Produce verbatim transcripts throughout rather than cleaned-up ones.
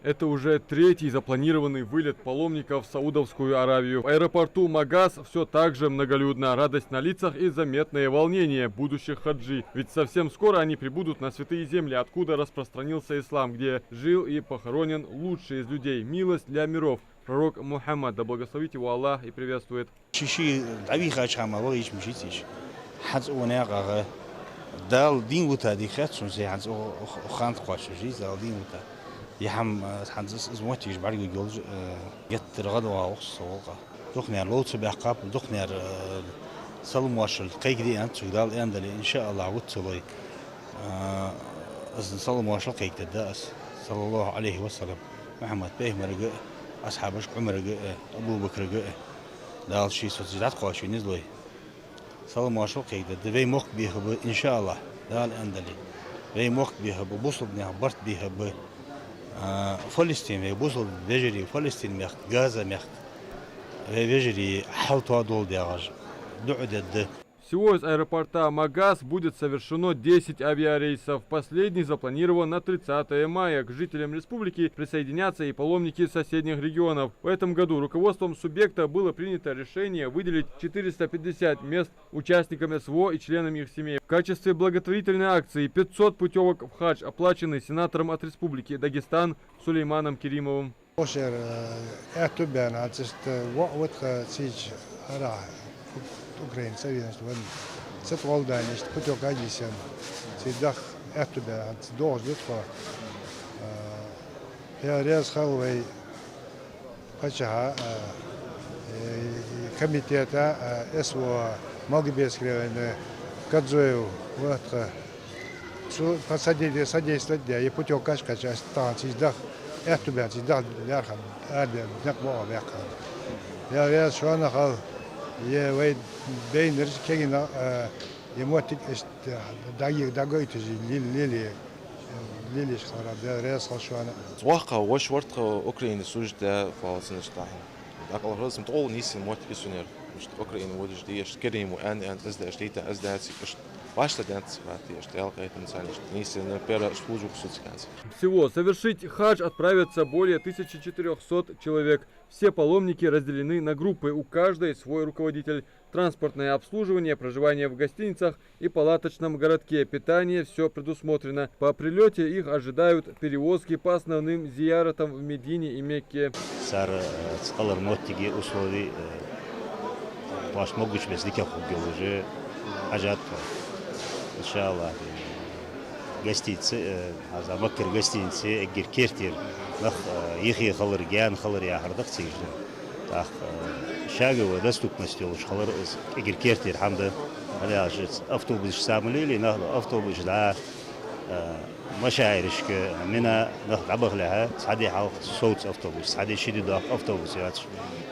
Это уже третий запланированный вылет паломников в Саудовскую Аравию. В аэропорту Магас все так же многолюдно. Радость на лицах и заметное волнение будущих хаджи. Ведь совсем скоро они прибудут на святые земли, откуда распространился ислам, где жил и похоронен лучший из людей, милость для миров, пророк Мухаммад, да благословит его Аллах и приветствует. Ши-ши дӀавийхача хӀама вагӀийча мишийца иша. ХӀанз цу наькъагӀа Дала дийна вита дика хет сона, се хӀанз цу хан тӀа кхоачаш из Дала дийна вита. Е хӀама, э, хӀанз из, из моттигаш бӀаргагуш йолаш, э, геттара гӀадваха вахаш со гӀулакха. Дукханера лов ца баьккхаб, дукханера, э, салам-моаршал кхайкаде аьннад цунга Дала аьннадале, иншааллахӀ, вита ца лой. Э, из салам-моаршал кхайкадергда аз, саллаллахӀу Ӏалайхи ва саллам, Мухьаммад пайхамарга а, асхьабашка Ӏумарга а, Абу Бакрага а. Дала ший соцаш дӀатӀакхоачаш вайна из лой. Салам-моаршал кхайкадергда. Вай мохк бехаргба, иншааллахӀ, Дала аьннадале. Вай мохк бехаргба, бусалба наьха барт бехаргба. А, Фалестин, вай бусалба вежарий, Фалестин мехка, Газа мехка, вай вежарий хьал тоадолда яхаш дуӀа дергда. Всего из аэропорта Магас будет совершено десять авиарейсов. Последний запланирован на тридцатое мая. К жителям республики присоединятся и паломники из соседних регионов. В этом году руководством субъекта было принято решение выделить четыреста пятьдесят мест участникам СВО и членам их семей. В качестве благотворительной акции пятьсот путёвок в хадж оплачены сенатором от Республики Дагестан Сулейманом Керимовым. Ошер, э, аьттув баьнна, хӀанз иштта воӀ ва тха цигача, хӀара, Украина цӀавенача ван, цатӀа гӀолла даьнна, иштта путёвка йисъенна. Цига даха аьттув баьнна, хӀанз догӀаш да тхо. Э, Даьла раьза хилва вай паччахьа, э, э, комитета, э, СВО, Малгобекский района Кадзоев ва тха. Цо содей-, содействовать даь, е путёвкаш кхаьча, аз тахан цига даха аьттув баьнна, цига даха лаьрхӀа арадаьнна никъ бокъо баьккха. Даьла раьза шоана хилва, е вай байнараш, кагий нах, э, е моттиг иштта дӀаге-, дӀагойташ лел-, леле-, лелаеш хиларах Даьла раьза хилва шоана. Цхьа воккха воша вар тха Украине служить даь, фалцинаш тахьин. ДӀакъала хӀанз ма тӀагӀолла нийсъенна моттиг я сона ер. Иштта Украине водаш дий, иштта Керим ва аьнна, аьнна, из да, иштта дийта, из дац, иштта вӀаштӀехьадаьннад цхьа хӀама, иштта Даьла къахетамца, иштта нийсъенна, пера иштта службу кхуьссу цигахь. Всего совершить хадж отправятся более тысячи четырёхсот человек. Все паломники разделены на группы, у каждой свой руководитель. Транспортное обслуживание, проживание в гостиницах и палаточном городке, питание, всё предусмотрено. По прилёте их ожидают перевозки по основным зияратам в Медине и Мекке. Цар, э, цкъа лар моттиге условий, э, тхоашта могача беса дикагӀа хургйолаш хьажад тхо. ИншааллахӀ, гостиница, э, хӀанз Маккара гостинице эггара кертера нах, э, йихе хилар, гаьна хилар яхар да-кх цига. ТӀаккха, э, шагаво доступность йолаш хилар из эггара кертера хӀама да. ХӀана аьлча автобусаш самолели, нах автобусаш дӀа, э, машайрашка, Мина нах дӀабахалехьа, цхьа ди хьалха совц автобус, цхьа ди, ши ди доккха автобус йоацаш.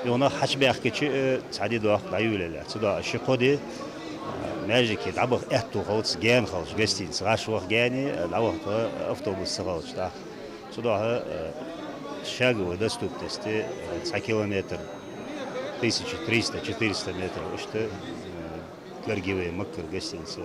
Юха нах хьачубаьхкача, э, цхьа ди доккха дӀайолаелехьа. Цудухьа ши-кхо ди, э, маьждиге дӀабаха аьттув хилац, гаьна хилча, гостинице гӀаш ваха гаьне, э, дӀавахийта автобус ца хилча тӀаккха. Цудухьа, э, шагаво доступность, э, цхьа километр, тысяча триста, четыреста метров, иштта, э, гаргга я вай Маккара гостиница.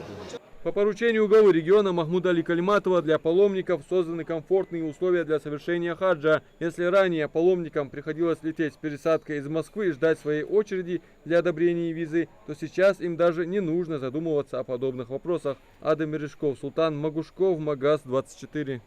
По поручению главы региона Махмуда-Али Калиматова для паломников созданы комфортные условия для совершения хаджа. Если ранее паломникам приходилось лететь с пересадкой из Москвы и ждать своей очереди для одобрения визы, то сейчас им даже не нужно задумываться о подобных вопросах. Адам Мережков, Султан Магушков, Магас двадцать четыре.